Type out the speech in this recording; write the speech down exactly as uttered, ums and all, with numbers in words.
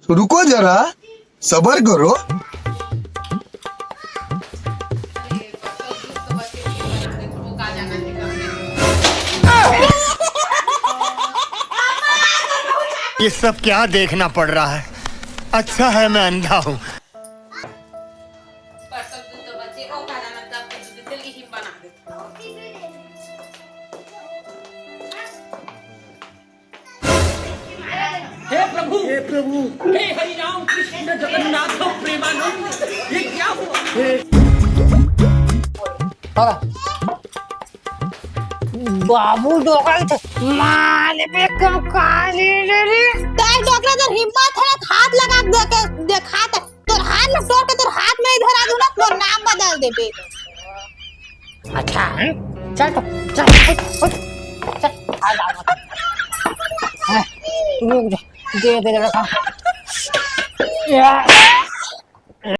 तो रुको जरा, सबर करो। ये सब क्या देखना पड़ रहा है? अच्छा है मैं अंधा हूँ। परसों दूध तो बचे, ओ का जाना कब के दूध दिल की हिम बना दे। हे प्रभु, हे प्रभु, हे हरि राम कृष्ण जगन्नाथ प्रेमानंद, ये क्या हुआ? बाबू डोकरा के मारे पे कम काली ले रे। तोर डोकरा, तोर हिम्मत है, हाथ लगा के देखे, देखा त, तोर हाथ में तोड़ के तोर हाथ में इधर आ दूं ना, तोर नाम बदल देबे। अच्छा, हम्म? चल तो, चल, उठ, उठ, चल, आ जा, आ जा। हाँ, रुक जा, दे, दे, दे, रखा। या।